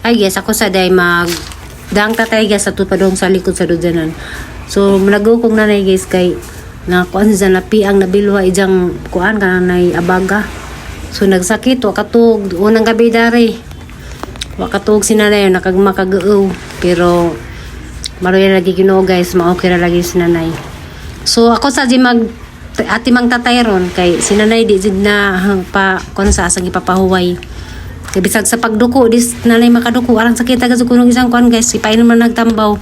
Ay guys, ako sa day mag dang tatay guys sa tupadong sa likod sa dudyanan. So nagaw kong nanay guys kay na kuan sa napiang nabilwa ijang kuan kanang nay abaga. So nagsakit wa katug unang gabi dari. Wa katug si nanay nakagmakagaaw pero maruya lagi Ginoo guys, ma-okay ra lagi si nanay. So ako sa di mag ati mang tatay ron kay si nanay di jud na pa kuan sa asang ipapahuway. Kay bisag sa pagduko dis nanay makaduko arang sakit agad sa kunong isang kuan guys, ipainom man nagtambaw.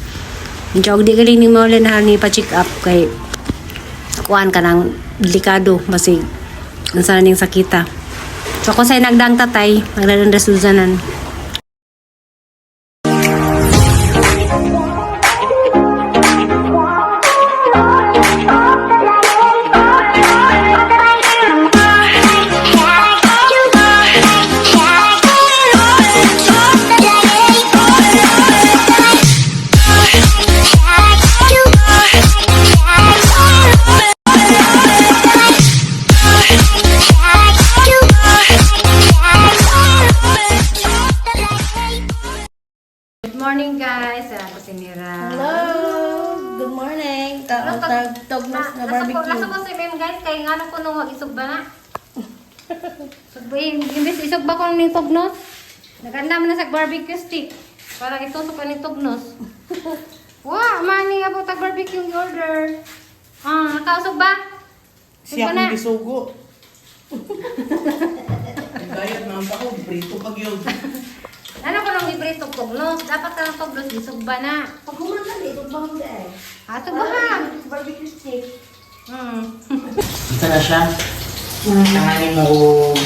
Medyo og di galing ni Maulin ha ni pa check up kay kuan kanang delikado basig unsa na ning sakita. So ako sa nagdang tatay, magdadan Susanan. Good morning guys. Ako si Mira. Hello! Good morning! Tagtognos na barbecue. Nasa ko si Mem guys kay ngano ko nung wag isugba na. Sugba imbes isugba ko ning tugnos. Naganda man na sa barbecue stick para itusok ko ning tugnos. Wa, mani nga po tag barbecue yung order. Ah, nakausog ba? Siya Sugba na. akong gisugo. Ang Diet na ako, prito pag yun. Ano ko nung libre tugnos? Dapat ang tugnos isugba na. Pag kumanta dito, bang eh. Ah, sugba ha. Barbecue stick. Ito na siya. Tanganin mo ko.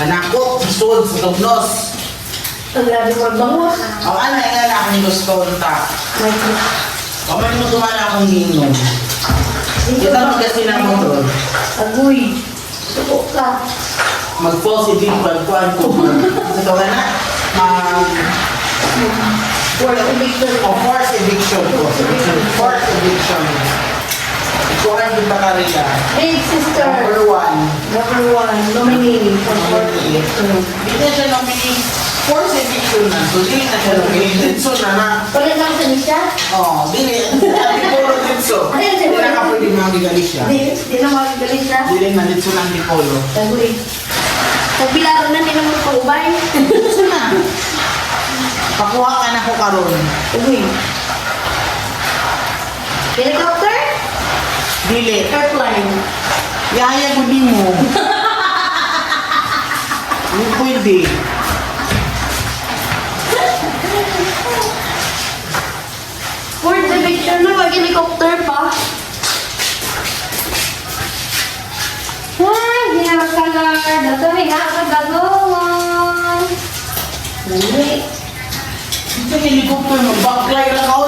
Panakot sa sud sa tugnos. Ang grabe magbangos. Ang ana, nga na akong gusto unta. Kamay mo tumana akong ginom. Kita mo kasi na motor. Agoy. Tuko ka. Mag-positive pagkuhan ko. Sa tawa na, mag... Wala eviction. Oh, forced eviction ko. Forced eviction. Ikuhan din ba ka rin ah? Big sister. Number one. Number one, nominee for fourth eviction. Hindi na siya nominee. Forced eviction na. So, dili na siya nominee. Ditso na na. Wala lang sa niya? Oh, dili. Antipolo ditso. Hindi na ka pwede mga Galicia. Di, di na magaling siya. Dili na ditso na antipolo. Agoy. Pagbilaro na, di naman paubay. Ditso na. Pakuha ka na ko karon. Agoy. Helicopter? Dili. Airplane. Yaya ko di mo. Hindi pwede. Fourth eviction na, mag-helicopter pa. Ay, ginawag ka Lord. Dato may ako bagongon. Dali. Sa helicopter, magbaklay lang ako.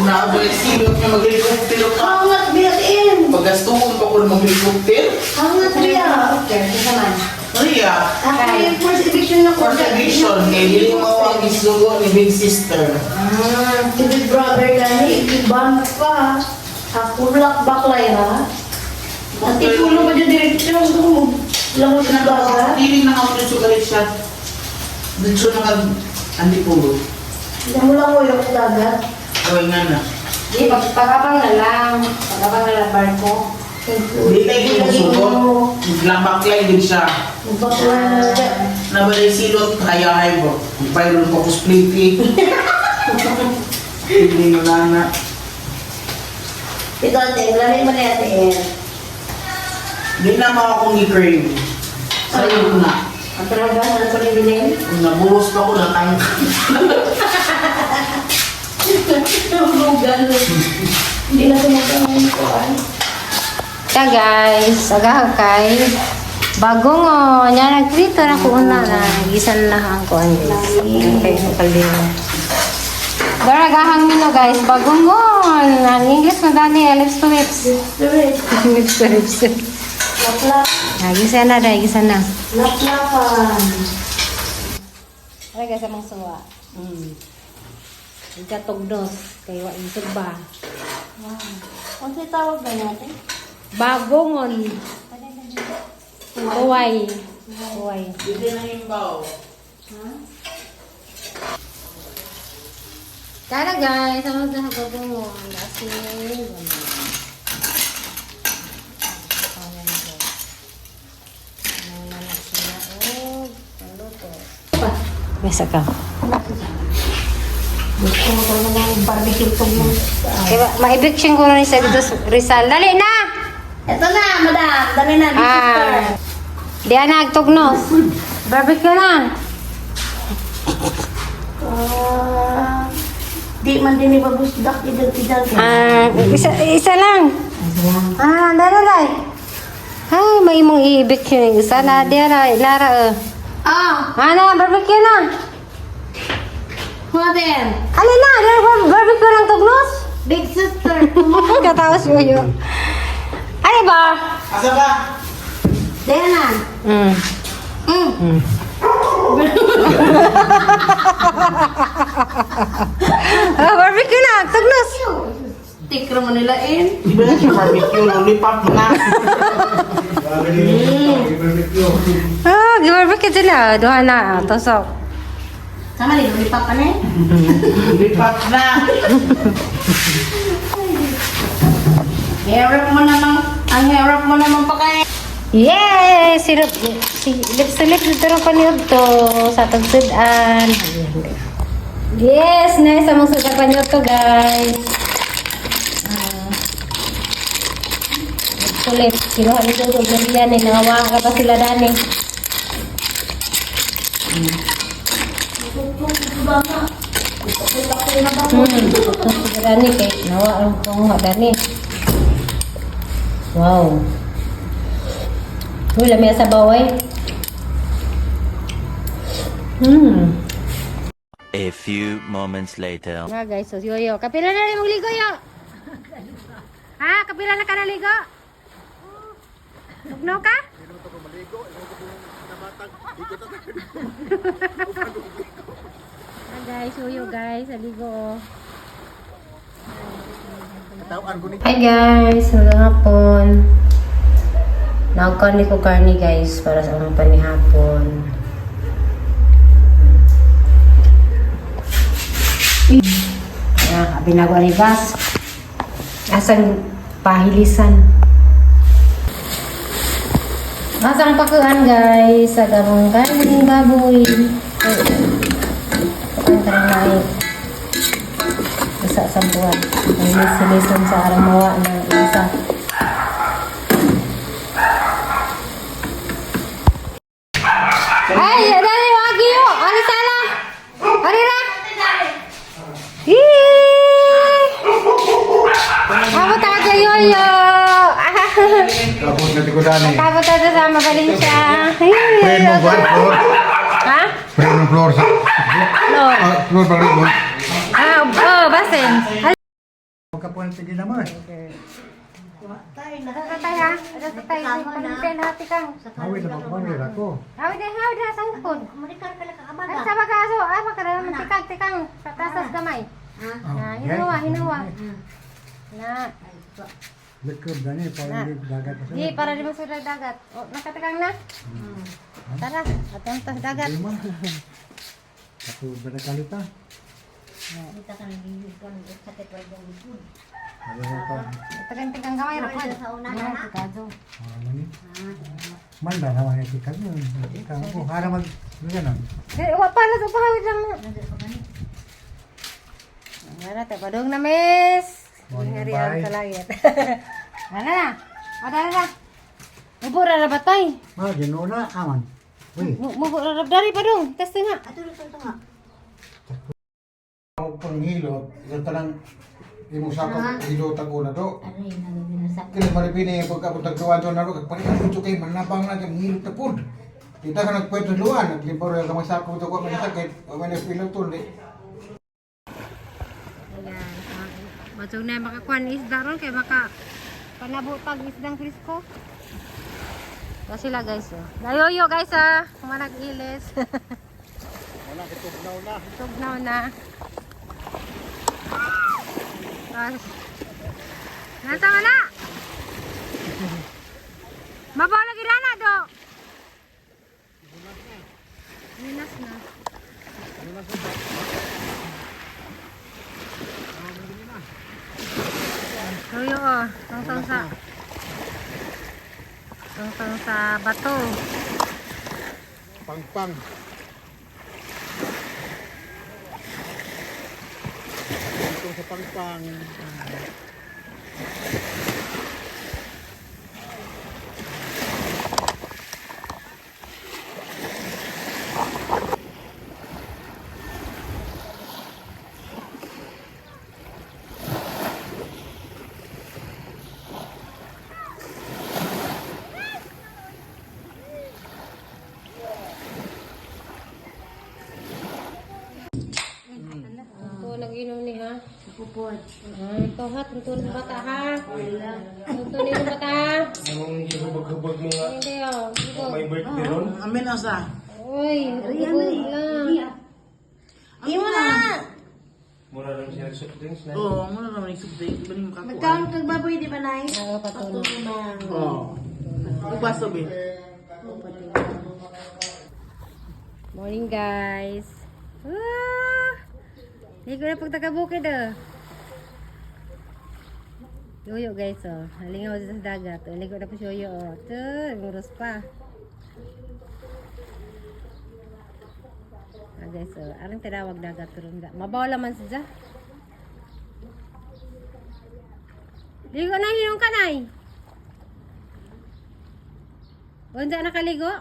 Nabalik silot na mag-helicopter ka. Hangat biyain. Paggastuhon pa ko na mag-helicopter. Hangat biya. Okay, kita man. Maria, Ako yung first eviction na ko. first eviction, kay dili mo ang gisugo ni Big Sister. Ah, si Big Brother gani, ibang pa. Ako black baklay ha. At itulo ba dyan diretsyo? Langot na baga. Dili na ako dito galit siya. Dito na kag antipolo. Hindi mo lang uyok sa dagat. Gawin nga na. Di, pag-abang na lang. Pag-abang na lang barko. Dili na yung sugo. Naglabaklay din siya. Baklay na siya. Nabalay silot, kaya ay mo. Magpairon pa ko spliti. Hindi na na. Ito ate, lami mo na ate Ann. Di na mo akong i-crave. Sa'yo na. Ang talaga, ano ko rin bilhin? Nabuhos pa ko na tangka. Nabugan. Hindi na tumatawang ko ay. Ta guys, agaw kay bagongon. Nya nagprito na ko una na gisan na ang kuan guys. Okay, kaldero. Dara gahang mino guys, bagongon. Ang English na dani, lips to lips. Lips. Lips to lips. Laplap. Ah, gisa na dai, gisa na. Laplapan. Ara guys, among suwa. Ika tugnos kay wa isugba. Wow. Ano sa'yo tawag ba natin? Bagongon. Uway. Uway. Hindi na himbaw. Ha? Tara guys, ano na mo? Ang asin. Mesa ka. Gusto mo talaga ng barbecue pag mo. Kaya ma-eviction ko rin sa dito Rizal. Dali na! Ito na, madam. Dali na, big sister. Ah. Di na agtugnos. Barbecue na. Ah, di man din ibabusdak, idal-idal. Ah, isa, isa lang. Ah, dali dali. Ay, may imong i-eviction. Isa na, di na, Lara. Eh. Ah, Ana, barbecue na. madam. Ano na, barbecue lang tugnos. Big sister. Katawas mo yun. Ano ba? Asa ba? Diana. Ah, barbecue na, tugnos. Stick mo nila in. Di ba na siya barbecue? Lollipop na. Ah, barbecue sila. Duha na, tusok. Sama ni lollipop pa na eh. Lollipop na. Hirap mo namang, ang hirap mo namang pakain. Yay! Silip, si, lip dito rin paniod to sa tagsudan. Yes! Nice among sudan paniod to, guys. Ah. Sulit. Kinuha ni Dugo. Ganyan eh. Nangawa ka pa sila dani. Sila dani kay nawa ang panguha dani. Wow. Uy, lami sa baway. A few moments later. Na guys, so yoyo. Kapila na rin magligo yo. Ha? Kapila na ka naligo? Tugnaw ka? Ah, guys, yoyo guys, aligo oh. Hi guys, magandang hapon. Nagkarni ko karni guys para sa among panihapon. Ah, binagwa ni Bas. Asan pahilisan? Asang pakuan guys sa gamong kanin baboy. Pakuan ka na ay isa sa buwan. Pahilis-hilisan sa aramawa ng isa. Ay, dali, wagi yo. Ari sala. Ari ra. Yee! Abot ako yoyo. Tapos na ko dani. Tapos tayo sa Valencia. Friend mo ba? Floor? Ha? Friend mo floor sa... No. Ah, floor pa rin mo. Ah, oh, basin. Huwag ka po ng tigil naman. Tatay ha? Tatay, paninten hati kang. Awit na magmamlir ako. Hawid na, hawid na, sangkod. Ay, sa bagaso, ay, makaraman, tikang, tikang, sa tasas gamay. Ah, hinuwa, hinuwa. Na, Likod dani, parang dagat. di, para di masudah dagat. Oh, nakatikang na? Tara, atong tas dagat. Di man. Ako barakalita. Ayaw pa. Tikang-tikang gamay, rapod. Na, tikado. Ah, mani. Manda naman yung tikang yun. Tikang ko. Hara mag... Ano ganun? Di, wa pa na, pahawid lang na. Wala, tapadong na, miss. Morning, Hari ang bye. kalangit. Wala na. O, dali na. Mubura ra ba tay? Ma, ginuna, aman. Uy. Mubura ra dari pa dong. Test nga. Ako panghilot, sa tanang imong sakop hilot ang una do. Kini maribini yung pagkabot luwan do naro kag panikan ko kay manabang na kay hilot na pud. Kita ka nagpwede luwan, naglimpor ka mga sakop do ko man sakit, o man pilot to di. Ayan. Matug na makakuan isda ron kay maka panabutag isdang krisko. Da sila guys oh. Dayoyo guys ah, kumanag ilis. Wala kay tugnaw na. Tugnaw na. Tapos, nasa wala? Mabaw lagi na do. Minas na. Yoyo oh, tungtong sa bato. Pangpang. Tungtong sa pangpang. Ito nag-inom ni ha. Pupod. Ito ha, tungtong ng bata ha. Tungtong ng bata ha. Anong hubag-hubag mo nga? Hindi oh. Ito. May birthday ron? Amin asa. Uy, hubog lang. Imo na! Mura lang siya soft drinks na. Oo, muna naman yung subject. Iba yung makakuha. Magkaon kag baboy, di ba, Nay? Ano pa to? Oo. Ubaso, be. Morning guys. Ah! Hindi ko na pagtakabukid oh. Yoyo guys oh. Halingaw dito sa dagat. Ligo na po si Yoyo oh. Ito, nguros pa. Ah guys oh. Arang tinawag dagat ron. Mabaw laman siya. Ligo na hinong kanay. Unsa nakaligo?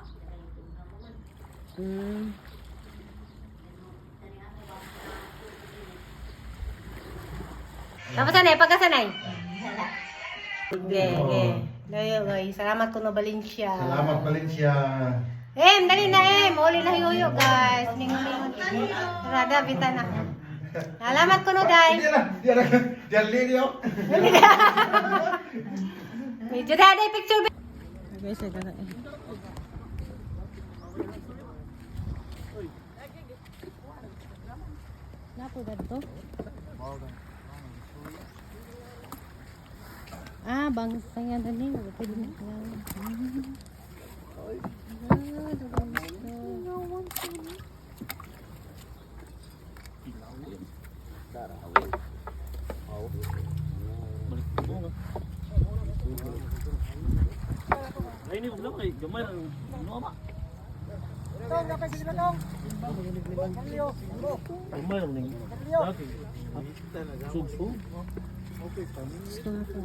Tapos anay, pagkasanay. Okay, okay. Layo guys, salamat ko na Valencia. Salamat Valencia. Em, dali na em. Uli na yoyo guys. Ningon. Rada bita na. Salamat ko no day. Hindi na, hindi na. Diyan lili ako. Medyo daday picture. Guys, ito na. Napo ba ito? Ah, bangsa yan dali. Pwede na. Ay, hindi ko lang kay gamay ang ano ba? Gamay ang ning. Dati. Sug-sug. Gusto nga ko.